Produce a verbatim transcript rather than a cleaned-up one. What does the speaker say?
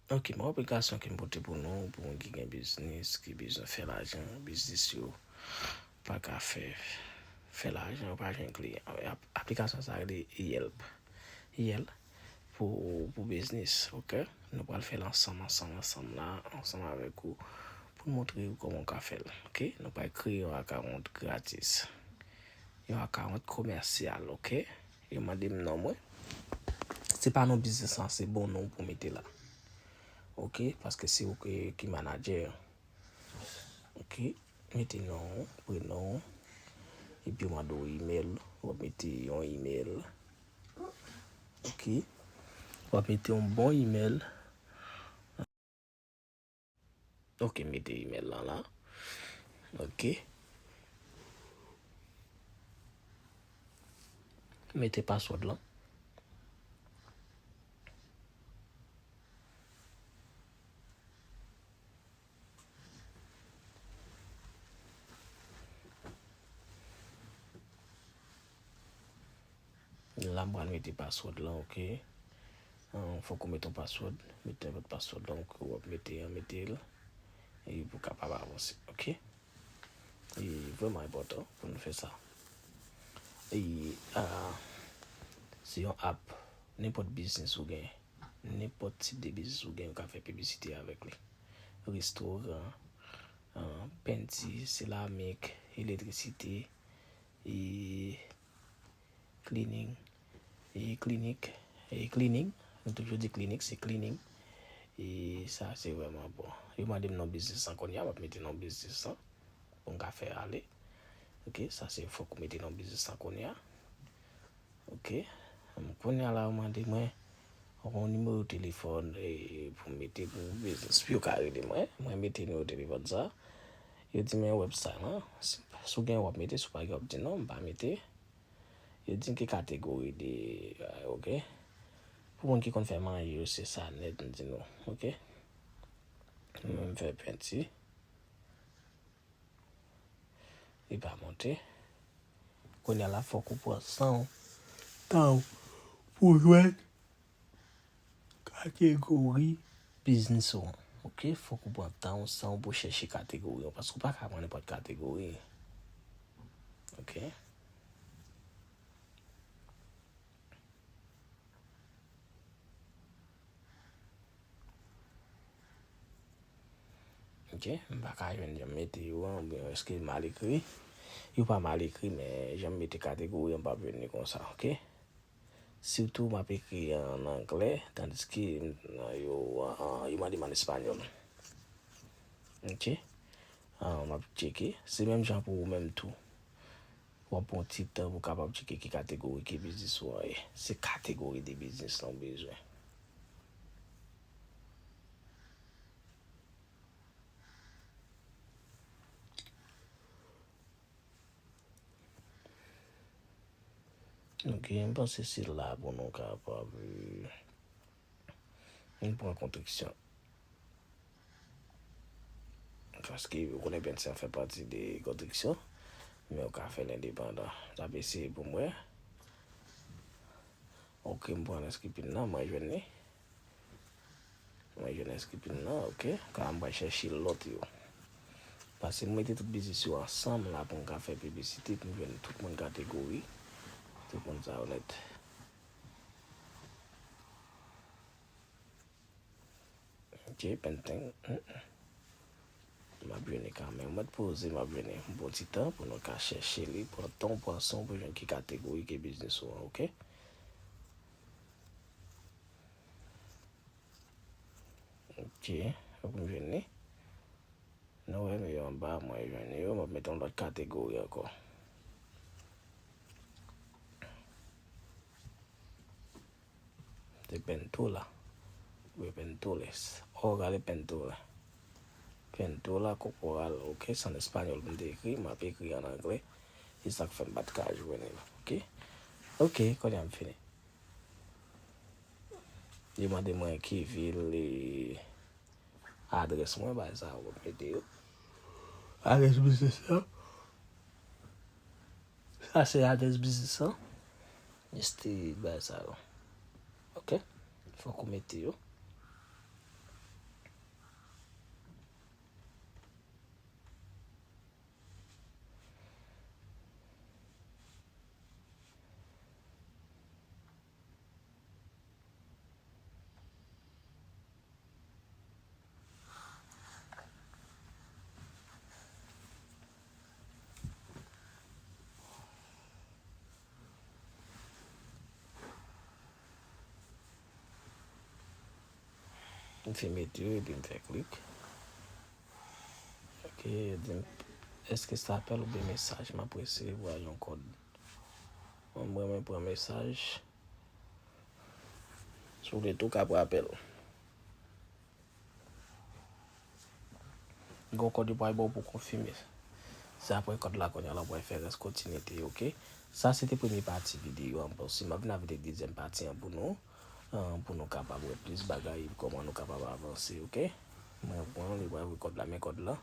Ok, bon, aplikasyon ke m pote pou nou, pou moun ki gen biznis, ki bezwen fè lajan, biznis yo pa ka fè, fè lajan, yo pa jwenn kliyan. Ap-, aplikasyon sa rele Yelp. Yelp pou, pou biznis, ok? Nou pral fè l ansanm, ansanm, ansanm la, ansanm avèk ou, pou n montre w kòman w ka fè l, ok? Nou pral kreye yon akawont gratis. Yon akawont komèsyal, ok? Yo mande m non mwen. Se pa non biznis lan, se bon non pou mete la. Ok, paske se ou ki, ki manadjè. Ok, mete non, prenon, epi yo mande w email, w ap mete yon email. Ok, w ap mete yon bon email. Ok, mete email lan la. Ok. Mete password lan. La, m pral mete password lan, ok. Ah, fòk ou mete yon password. Mete nenpòt password lan ke w ap mete an, mete l. E pou w kapab avanse, ok. E vrèman enpòtan pou nou fè sa. E, ah, se yon app, nenpòt biznis ou gen, nenpòt tip de biznis ou gen, ou ka fè piblisite avèk li. Restoran, ah, penti, seramik, elektrisite, e cleaning, e klinik, e cleaning. Nou toujou di klinik, se cleaning. E sa, se vrèman bon. Yo mande m non biznis lan kounye a, m ap mete non biznis lan pou m ka fè ale. Ok, sa se fòk ou mete non biznis lan kounye a. Ok, kounye a la, yo mande mwen yon nimewo telefòn, e, pou m mete pou biznis, pou yo ka rele mwen. Mwen mete nimewo telefòn sa. Yo di mwen website lan. Si, si w gen, w ap mete, si w pa gen, w ap di non, m pa mete. Yo di m ki kategori de, ah, ok. Pou moun ki konn fè manje yo, se sa nèt, m di nou, ok. Mwen, m fè penti. Li pa monte. Kounye a la, fòk ou pran san w, tan w pou jwenn kategori biznis ou an. Ok, fòk ou pran tan w, san w pou chèche kategori an, paske ou pa ka pran nenpòt kategori. Ok. Ok, m pa ka jwenn jan m mete yo an, oubyen èske mal ekri? Yo pa mal ekri, men jan m mete kategori an, m p ap jwenn li konsa, ok? Sitou m ap ekri an anglè, tandiske m, yo, an, yo mande m an espanyòl. Ok? Ah, m ap tcheke. Se menm jan pou ou menm tou. W ap pran ti tan pou w kapab tcheke ki kategori, ki biznis ou an ye. Se kategori de biznis lan w bezwen. Ok, m panse se la pou nou kapab, euh, nou pran konstriksyon. Paske ou konnen penti an fè pati de konstriksyon, men ou ka fè l endepandan. M ap eseye pou m wè. Ok, m pran landscaping nan, mwen jwenn li. Mwen jwenn landscaping nan, ok. Ka m pral chèche lòt yo. Paske m mete tout biznis yo ansanm la pou m ka fè piblisite, pou m jwenn tout moun kategori. Tout moun sa yo nèt. Ok, painting. M ap jwenn li kanmenm. Mwen poze, m ap jwenn li. M pran ti tan pou nou ka chèche li. Pran tan w, pran san w pou jwenn ki kategori, ki biznis ou an, ok? Ok, fòk m jwenn li. Nou wè, men yo anba, mwen jwenn yo, m ap mete yon lòt kategori ankò. Se pintura. Oubyen pintores. Obra de pintura. Pintura corporal, ok, se an espanyòl pou m te ekri, m ap ekri an anglè. Se sa k fè m pa t ka jwenn li, ok? Ok, kounye a m fini. Li mande mwen ki vil e adrès mwen, bagay sa yo, m ap mete yo. Adrès biznis lan. Sa se adrès biznis lan. Mete bagay sa yo. Ok? Fòk ou mete yo. M fin mete yo epi m fè klik. Ok, di m, èske se apèl oubyen mesaj? M ap resevwa yon kòd. Mwen, mwen renmen pran mesaj. Si w vle tou, w ka pran apèl. Gon kòd yo pral ba w pou konfime. Se apre kòd la kounye a la w pral fè rès kontinite, ok? Sa se te premye pati videyo an. Bon, si m ap vin avèk dezyèm pati an pou nou, ah, pou nou kapab wè plis bagay, kòman nou kapab avanse, ok? Mwen pran li, mwen voye kòd la, men kòd la.